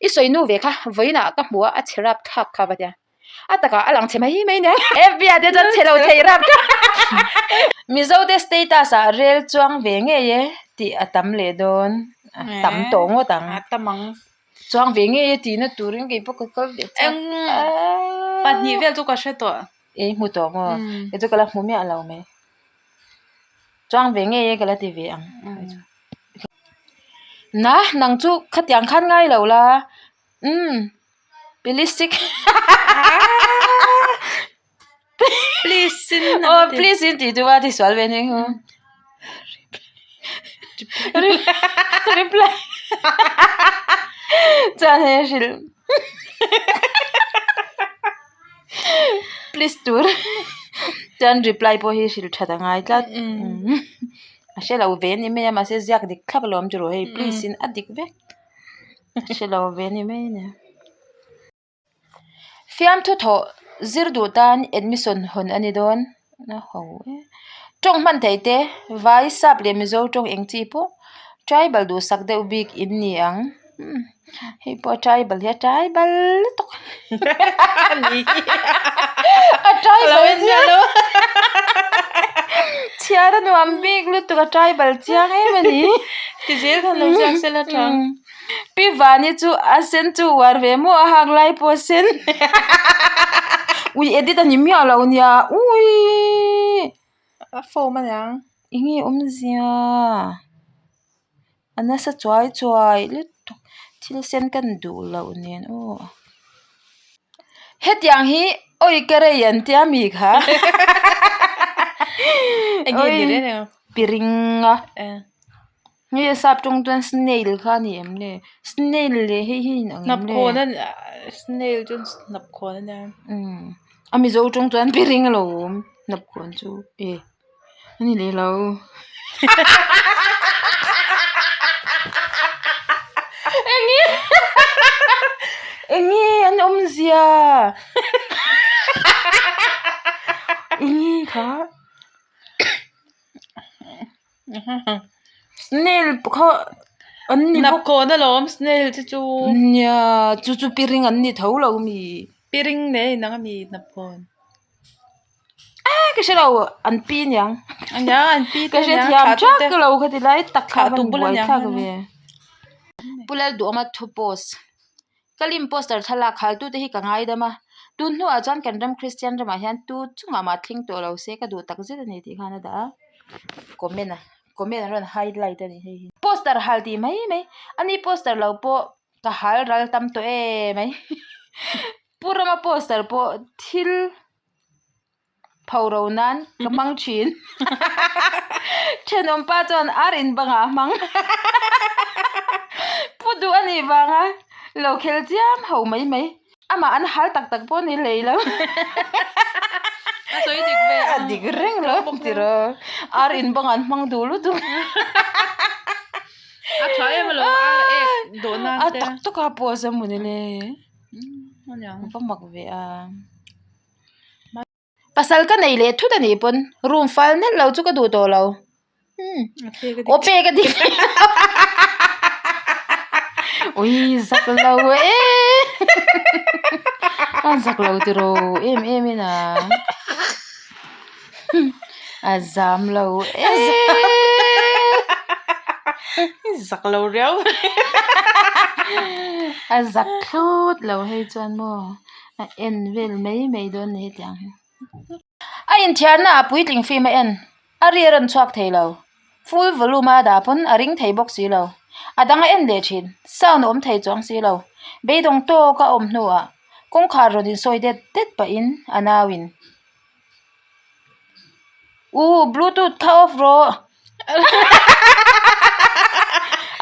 I sawi nu ve kha vawiinah ka hmu a, a chhe rap thlak kha va tia. A takah a lang chhe mai mai nia. FB ah te chuan chhe lo thei rap thlak. Mizo te status ah rel chuang ve ngei e tih a tam leh dawn. A tam tawh ngawt ang. A tam ang. Chuang ve ngei e tihna turin kei pawh ka kal ve chak. Eng pahnih vel chu ka hre tawh. I hmu tawh maw? Kei chu ka la hmu miah lo mai. Chuang ve ngei e ka la ti ve ang. Na nang chu khatiang khan ngai lo la. Umm pilisik Please in aw please in tih chu a ti sual ve ning hu. Reply chuan hei a hrilh please tur chuan reply pawh hi hrilh that a ngai tlat a hre lo ve a ni mai a mahse ziak dik thlap alawm tiraw hei please in a dik vek a hre lo ve a ni mai a ni. Fiamthu thawh zir duh tan admission hawn a ni dawn a ho e. Tawng hman theih te vai sap leh mizo tawng eng chi pawh tribal duhsak deuh bik in ni ang umm hei pawh tribal hi a tribal lutuk a tribal chiang chhiar a nuam bik lutuk a tribal chiang em a ni. Ti zel khan lo ziak sela tha. Pi Vani chu a sen chu uar ve maw a hak lai pawh a sen ui edit a ni miah lo nia uiii a form a niang eng nge awmzia a nasa chuai chuai lutuk thil sen kan duh loh nen aw hetiang hi awi ka rei an tia mi kha awi piring a. Nge sap tawng chuan snail kha a ni em le snail leh hei hi a inang em le Hnapkhawn a snail chu hnapkhawn a nia. Umm a mizo tawng chuan piring a lo awm hnapkhawn chu e a ni leh lo enge enge an awmzia enge kha. Snail kha an ni bawk. Hnapkhawn alawm snail te chu. Nia chu chu piring an ni tho lo mi. Piring nei nang ami hnapkhawn. A ka hre lo an pi aniang. Ania an pi te Ka hre thiam thak lo ka ti lai tak kha a van buai thlak ve. Pu Lalduhawma thu post. Ka lim poster thlalak haltute hi ka ngaidam a, tun hnuah chuan kan ram Kristian ramah hian tu chungah mah thleng tawh lo se ka duh tak zet a ni tih khan a dah a, comment a comment an rawn highlight a ni hei hi. Poster hal tih mai mai a ni poster lo pawh ka hal ral tam tawh em mai Pu Rama poster pawh thil. Phoro nan ka hmang thin. Thenawm pa chuan ar in bangah a hmang. Pu duh a nih vanga lo khel chiam ho mai mai. Amah an hal tak tak pawh ni hlei lo. A sawi dik ve a. A dik reng lo tiraw. Ar in bangah an hmang duh lutuk. A tha em alawm ar ek dawh nan A te. tak tak a pawh a zam mawni le. Va mak ve a. Pasal ka nei leh thut a nih pawn room fal nelh lo chu ka duh tawh lo umm aw pek a dik ui zak lo e a zak lo tiraw em em in a a zam lo e zak lo riau a zak thlut lo hei chuan maw. A en vel mai mai dawn ni hetiang hi. A inthiarna ah puitling film a en a ri a rawn chhuak thei lo. Full volume a dah pawn a ring thei bawk si lo. A dang a en leh thin. Sound a awm thei chuang si lo. Beidawng tawk a awm hnuah kawngkhar rawn insawi det det pahin a nauin. U bluetooth kha off rawh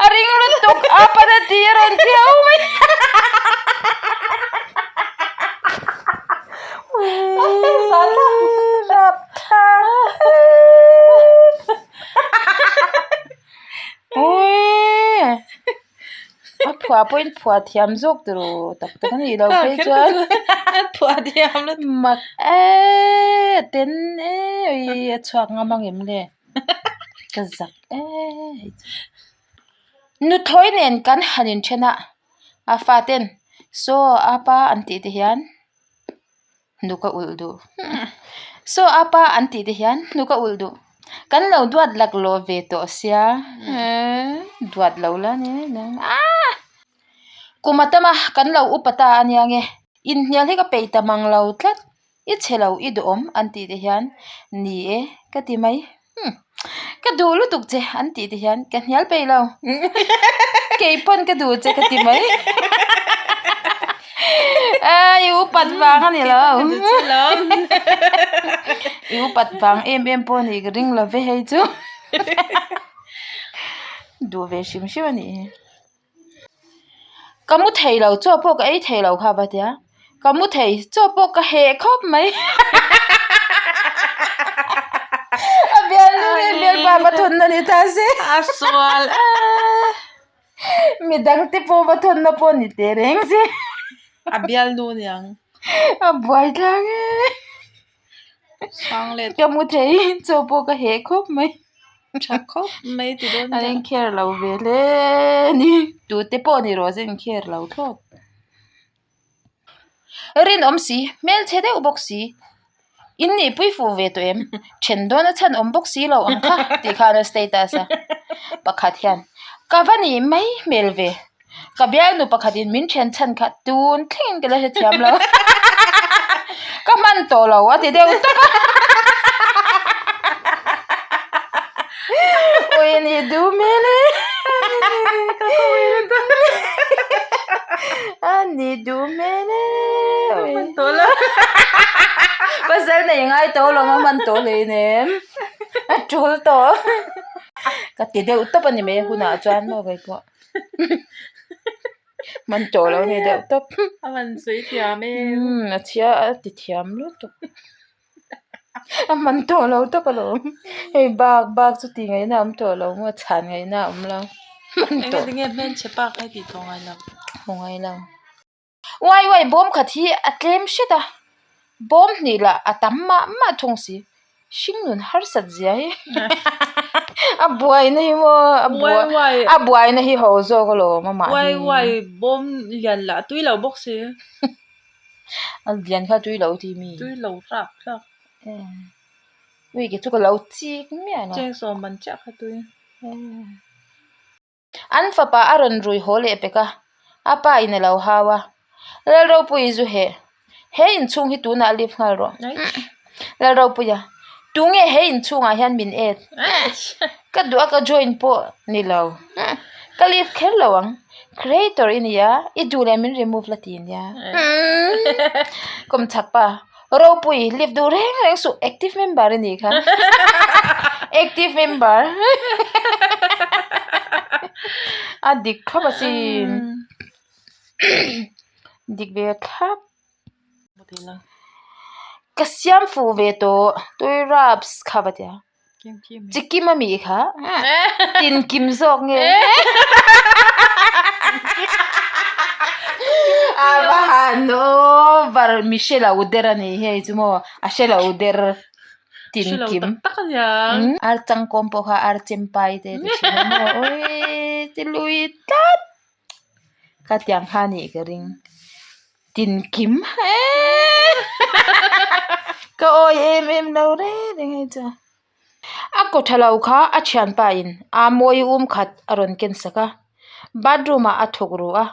a ring lutuk a pana ti a rawn ti ho mai A phuah pawhin phuah thiam zawk tur tak tak a nih loh phei chuan a phuah thiam lutuk mak eee ten eee a chhuak ngam ang em le ka zak eee nuthlawi nen kan han inthen a. A faten saw apa an tih te hian hnuk a ulh duh saw apa an tih te hian hnuk a ulh duh kan lo duat laklawh ve tawh sia duat lo la ni aaa kum a tam a kan lo upa ta a nia nge inhnial hi ka peih ta mang lo tlat i chhe lo i duhawm an tih te hian ni e ka ti mai. Ka duh lutuk che an tih te hian ka hnial peih lo. Kei pawn ka duh che ka ti mai. A i upat vang a ni lo. I upat vang em em pawh nih ka ring lo ve hei chu. Duh ve hrim hrim a nih hi. Ka mu thei lo chaw pawh ka ei thei lo kha va tia ka mu thei chaw pawh ka heh khawp mai a bialnu nge bialpa va thawn na ni ta se a sual e midang te pawh va thawn na pawh ni teh reng se a bialnu niang a buai tlang e Ka mu thei chaw pawh ka heh khawp mai. Tha khawp mai ti dawn nia. An inkhel lo ve hle a ni. Tute pawh ni rawh se inkhel lo thlawt. Rinawm si, hmelchhe deuh bawk si. In nihpui fuh ve tawh em? Then dawn a chhan awm bawk si lo ang kha tih khan a status a. Pakhat hian ka va nih mai hmel ve. Ka bialnu pakhatin min then chhan kha tun thlengin ka la hrethiam lo. Ka hman tawh lo a ti deuh tawp a. Ui ni duh hmel e. A ni duh hmel e. Ka hman tawh lo. Pasal nei ngai tawh lo a hman tawh hleinem. A tul tawh. Ka ti deuh tawp a ni mai a hunah chuan maw kei pawh. Man tawh lo ni deuh tawp. A man sawi thiam e. Umm a chhia a ti thiam lutuk. A man tawh lo tawp alawm. Hei bak bak chu tih ngaihna a awm tawh lo maw chhan ngaihna a awm lo. Enge tinge hmelchhe pa kha i tih tawh ngai lo. Hmu ngai lo. Uai uai bawm khat hi a tlem hret a bawm hnih lah a tam mah mah thung si hringnun harsat zia hi a buaina hi maw a buai a buaina hi ho zawk alawm amah hi uai uai bawm lian lah a tui lo bawk si a lian kha tui lo tih mi tui lo rak rak ui ke chu ka lo chik miah lo cheng sawm man chiah kha tui. An fapa a rawn rui haw leh pek a, a pa in a lo hau a, Lalropuii zu heh, he inchhung hi tunah lift nghal rawh. Lalropuia, tunge he inchhungah hian min et? Ka duh a ka join pawh ni lo. Ka lift kher lo ang. Creator i nia, i duh leh min remove la ti nia. Kawmchhak pa. Ropui lift duh reng reng suh active member a nih kha active member a dik thlap asin dik ve thlap ka siam fuh ve tawh tui raps kha va tia. Chikim a mi kha tinkim zawk nge a va han over mi hre lo der a ni hei chu maw a hre lo der tinkim ar changkawm pawh kha ar chempai te ti thin a maw awii ti lui tlat khatiang kha a nih ka ring. Tinkim eee ka awi em em lo reng reng hei chu a kaw tha lo kha a thianpa in a mawi um khat a rawn ken sak a bathroom ah a thawk ru a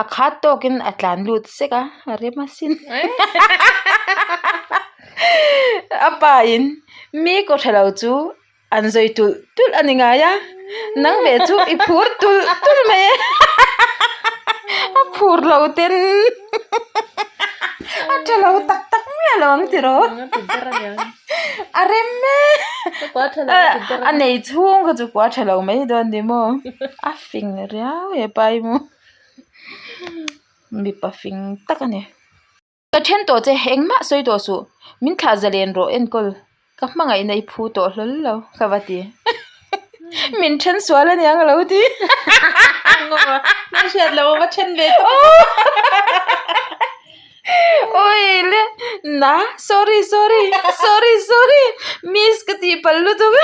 a khat tawk in a tlan lut sek a a rem asin a pa in mi kaw tha lo chu. An zawi tulh tulh a ni ngai a, nang ve chu i phur tulh tulh mai e a phur lo ten a tha lo tak tak miah lo ang tiraw a rem e a nei chhung kha chu kua tha lo mai dawn ni maw a fing riau hepa hi maw mipa fing tak a ni. Ka then tawh che, engmah sawi tawh suh, min thlah zalen rawh enkawl, ka hmangaihna i phu tawh hlawl lo, ka va ti. Min then sual aniang a lo ti. Hmel hriat lo a va then ve tawp. Oi le, na, sorry sorry, sorry sorry, miss ka tih palh lutuk.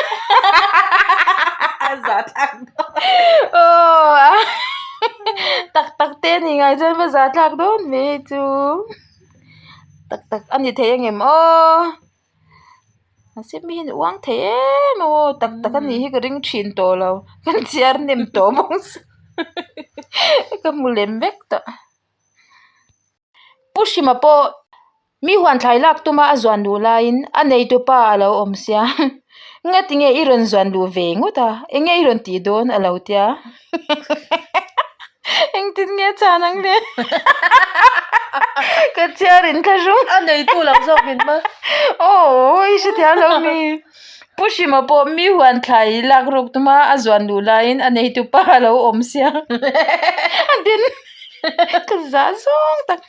A za thlak dawn. Aw, tak tak te. thei a nih ngai chuan va zah thlak dawn ve hei chu tak tak a ni thei angem aw mahse mi hian uang thei em aw tak tak a nih hi ka ring thin tawh lo kan chhiar hnem tawh bawk si ka hmu lem vek tawh. Pu Hrima pawh mi huan thlai lak tuma a zuan luh laiin a neitupa a lo awm sia ngati nge i rawn zuan luh ve ngawt a eng nge i rawn tih dawn a lo tia engtin nge chhan ang le ka chhiar in thla hrung a neitu lam zawk in ma aw i hrethiam lo mi Pu Hrima pawh mi huan thlai lak ruk tuma a zuan luh laiin a neitupa a lo awm sia a din. Ka zah zawng tak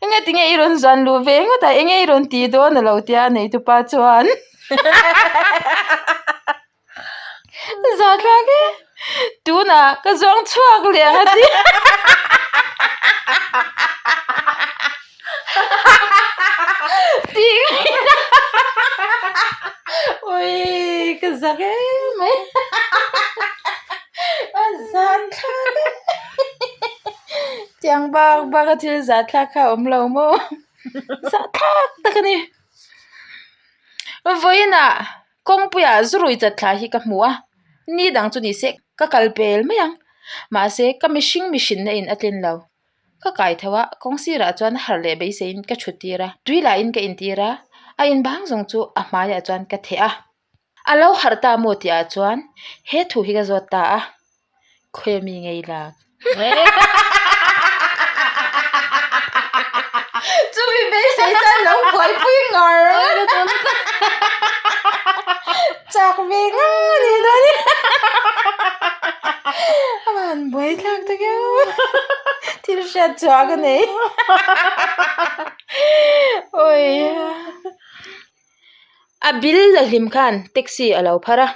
enge tinge i rawn zuan luh ve ngawt a enge i rawn tih dawn a lo tia a neitupa chuan zah thlak e tunah ka zawng chhuak leh ang a ti tih ui ka zak em mai a zan thlak e tiang bak bak a thil zah thlak kha a awm lo maw zah thlak tak a ni vawiinah kawngpuiah zurui chat thla hi ka hmu a ni dang chu ni se ka kal pel mai ang mahse ka mihring mihrinna in a tlin lo. Ka kai tho a, kawng sirah chuan harh leh beiseiin ka thut tir a, tui lahin ka intir a, a inbang zawng chu a hmaiah chuan ka theh a. A lo harh ta maw tih ah chuan he thu hi ka zawt ta a, khawi ami ngei lak. Chumi beisei chuan lo buaipui ngar chak ve ngang a ni dawn e. A van buai thlak ta keuh thil hriat chhuah ka nei awii a bil la hlim khan taxi a lo phar a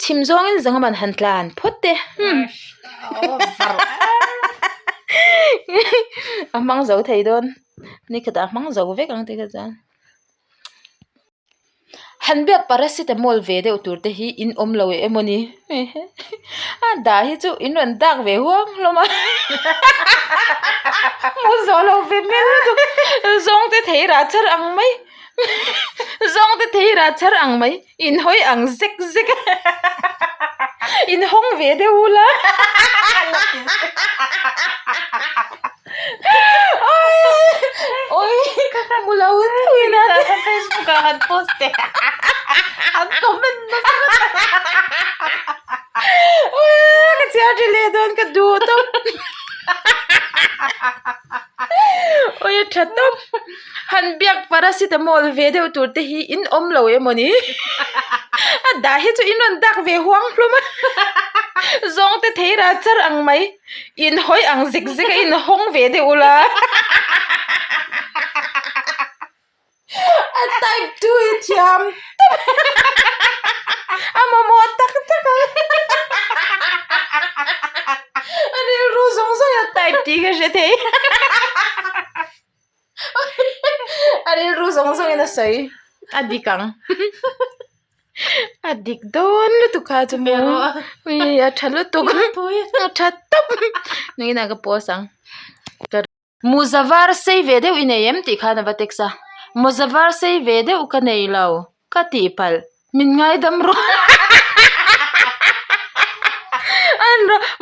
chhim zawngin zangaman han tlan phawt te hmm a hmang zo thei dawn nikhatah a hmang zo vek ang tikha chuan. Han biak paracetamol ve deuh tur te hi in awm lo emaw ni a dah hi chu in rawn dak ve huang hlawm a hmu zawh lo ve hmel lutuk zawng te thei rah char ang mai zawng te thei rah char ang mai in hawi ang zek zek a in hawng ve deuh ula. Oi mu lo thui na te Facebook ah han post teh an comment nasa Oi ka chhiar tha leh dawn ka duh tawp Oi a tha tawp han biak paracetamol ve deuh tur te hi in awm lo emaw ni a dah hi chu in rawn dak ve huang hlawm a zawng te thei rah char ang mai. In hawi ang zik zik a in hawng ve deuh ula. A type tu hi thiam tawp. A mamawh tak tak ang. A rilru zawng zawng a type tih ka hre thei. A rilru zawng zawngin a sawi a dik ang a dik dawn lutuk kha chu maw ui a tha lutuk a tha tawp nangin ah ka post ang mawza var sei ve deuh i nei em tih khan a va text a mawza var sei ve deuh ka nei lo ka tih palh min ngaidam rawh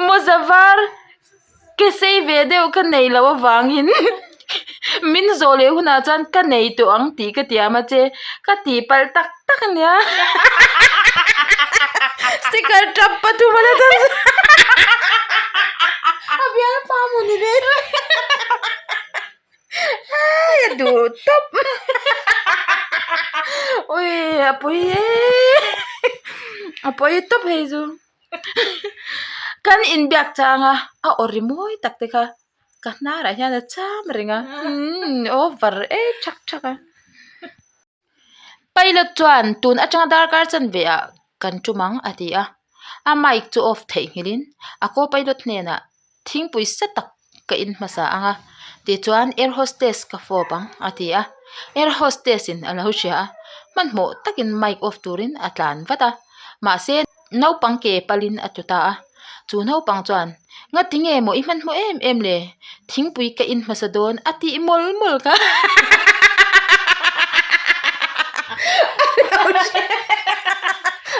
mawza var. Ke sei ve deuh ka nei loh avangin min zawh leh hunah chuan ka nei tawh ang tih ka tiam a che ka tih palh tak tak a nia sticker tap pathum a la ta a bialpa maw ni ve Hai a duh tawp ui a pawi e a pawi tawp hei chu. Kan inbiak chang a a aw ri mawi tak te kha ka hnarah hian a cham reng a umm over e thak thak a. Pilot chuan tun atanga darkar chanve ah kan tum ang a ti a a mic chu off theihnghilh in a co-pilot hnenah thingpui sa tak ka in hmasa ang a tichuan air hostess ka fawp ang a ti a air hostess in a lo hria a hmanhmawh takin mic off turin a tlan vat a mahse naupang ke palin a tlu ta a. Chu naupang chuan, Ngati nge maw i hmanhmawh em em le? Thingpui ka in hmasa dawn a tih mawlh mawlh kha.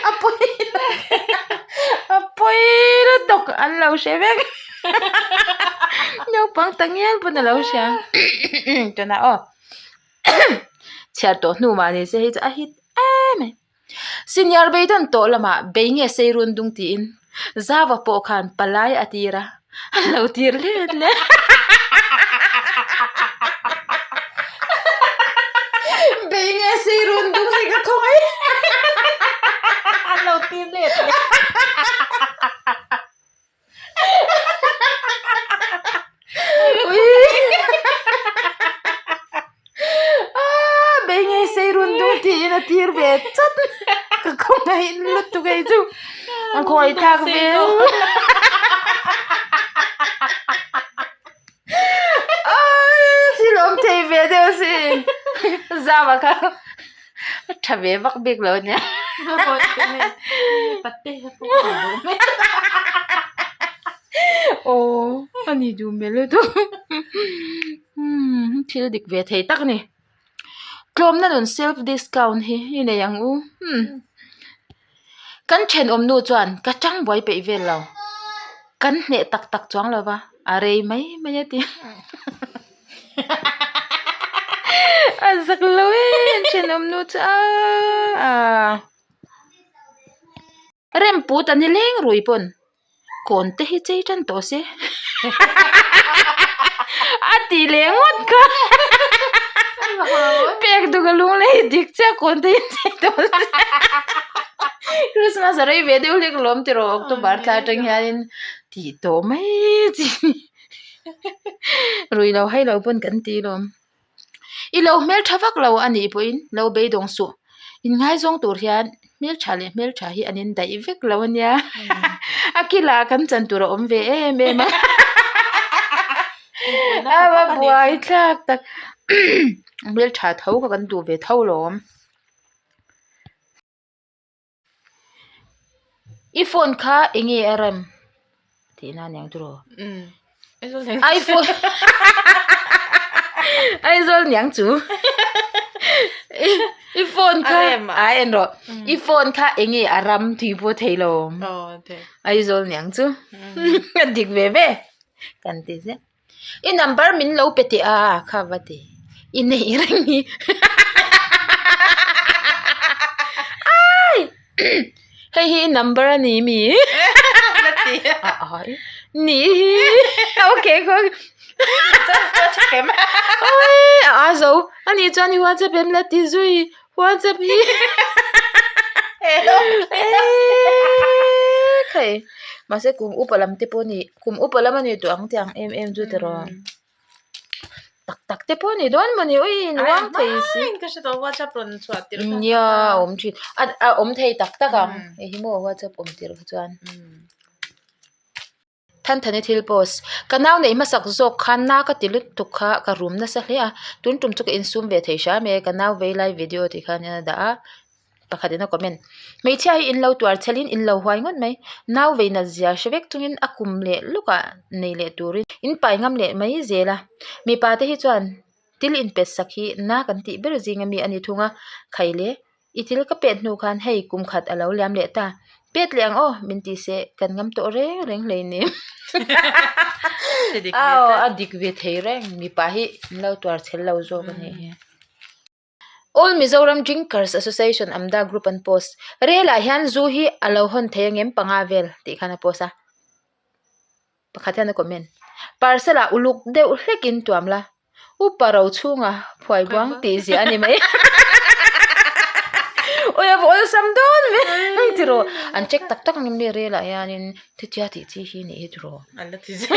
A pawi a pawi lutuk an lo hre vek. Naupang ta ngial pawn a lo hria. Tunah aw chhiar tawh hnu mah ni se hei chu a hit em mai. Senior beidawn tawh lamah bei nge sei run dung tiin Zava pawh khan palai a tir a, a lo tir let leh. Bei nge sei run dung hi ka khawngaih. A lo tir let leh. Bei ngei sei run dung tiin a tir ve chat ka khawngaih lutuk hei chu a khawi thlak ve thil awm thei ve deuh a sin zama kha a tha ve vak bik lo ania. Aw a ni duh hmel lutuk umm thil dik ve thei tak a ni tlawmna nun self discount hi i nei ang u umm kan thenawm nu chuan ka tang buai peih vel lo kan hneh tak tak chuang lo va a rei mai mai a ti. A zak lo e an thenawm nu chu aaa remput a ni leng rui pawn kawn te hi chei tan tawh se a ti leh ngawt kha pek duh ka lung leh dik chiah kawn te hi chei tawh se Christmas a rei ve deuh hlek lawm tiraw October thla atang hianin tih tawh mai chi. Rui lo hai lo pawn kan ti lawm. I lo hmeltha vak lo a nih pawhin lo beidawng suh. Inngaizawng tur hian hmeltha leh hmeltha hi an indaih vek lo a nia. A kilah kan chan tur a awm ve em em a. A va buaithlak tak. Hmeltha tho kha kan duh ve tho lawm. I phone kha eng nge a rem tih na aniang chu rawh iphone Aizawl niang chu i phone kha a en rawh i phone kha eng nge a ram tih pawh thei lo Aizawl niang chu a dik ve ve kan ti ziah. I number min lo pe teh a kha va ti i neih reng hi ai hei hi i number a ni mi a ai ni hi okay khaw oi a a zo ani chuan i whatsapp em la ti zui whatsapp hi eekhei mahse kum upa lam te pawh a ni. Kum upa lam a ni tawh ang tih ang em em chu tiraw tak tak te pawh a ni dawn mawni ui nuam thei si nia a awm thin a a awm thei tak tak ang hei hi maw whatsapp awm tir kha chuan Thanthani thil post ka nau neih hmasak zawk khan na ka ti lutuk kha ka rum nasa hle a tun tum chu ka insum ve thei hram e ka nau vei lai video tih khan a dah a. Pakhat in a comment, Hmeichhia hi in lo tuar chhelh in in lo huai ngawt mai. Nau vei nat zia hre vek chungin a kum leh lukah nei leh turin in pai ngam leh mai zel a. Mipa te hi chuan til in pet sak hi na kan tih ber zing ami a ni thung a. Khai le, i til ka pet hnu khan hei kum khat a lo liam leh ta. Pet leh ang aw, min ti se kan ngam tawh reng reng hleinem. Aw, a dik ve thei reng. Mipa hi in lo tuar chhelh lo zawk a nih hi. All Mizoram Drinkers Association AMDA group an post. Rel ah hian zu hi a lo hawn thei angem panga vel tih khan a post a. Pakhat hian a comment. Parcel ah uluk deuh hlek in tuam la. Upa ro chhunga phuai buang tih ziah a ni mai. Ui a va awlsam dawn mai tiraw. An check tak tak angem le rel ah hianin chutia tih chi hi nih hi tiraw. An la ti zel.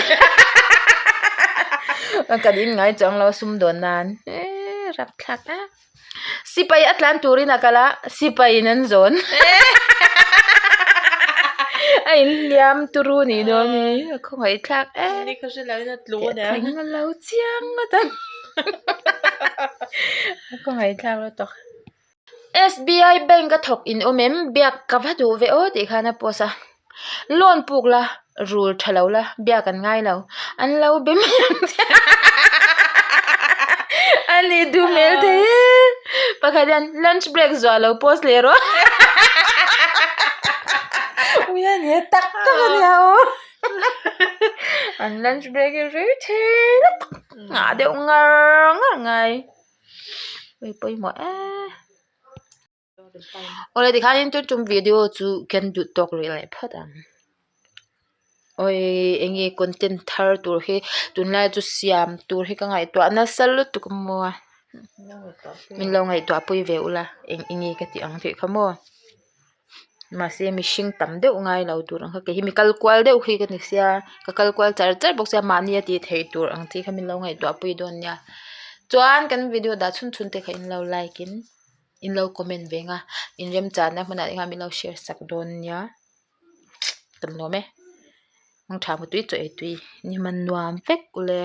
Kan in ngai chuang lo sumdawn nan eee rapthlak a. Sipai a tlan turin a kal a, sipai in an zawn. A in hliam turu nih dawn hi a khawngaih thlak em. Ni kha hre lo in a tlu a nia. Thing a lo chiang ngawt ang. A khawngaih thlak lutuk. SBI bank a thawk in awm em? Biak ka va duh ve aw tih khan a post a. Loan puk la. Rul tha lo la biak an ngai lo an lo be mai ang che a ni duh hmel thei e pakhat hian lunch break zuah lo post leh rawh ui a ni tak tak a nia aw an lunch break hi rei thei lutuk nghah deuh ngar ngar ngai ui pawimawh e. Awle tikhanin tun tum video chu kan duh tawk rih leh phawt ang awi enge content thar tur hi tunlai chu siam tur hi ka ngaihtuah nasa lutuk maw a min lo ngaihtuah pui ve ula eng enge ka tih ang tih kha maw mahse mihring tam deuh ngai lo tur ang kha kei hi mi kal kual deuh hi ka ni sia ka kal kual char char bawk sia mahni a tih theih tur ang chi kha min lo ngaihtuah pui dawn nia chuan kan video dah chhun chhun te kha in lo like in. In lo comment ve nga in remchanna hmunah te khan min lo share sak dawn nia kan lawm e mangtha mutui chaw ei tui ni hman nuam vek ule.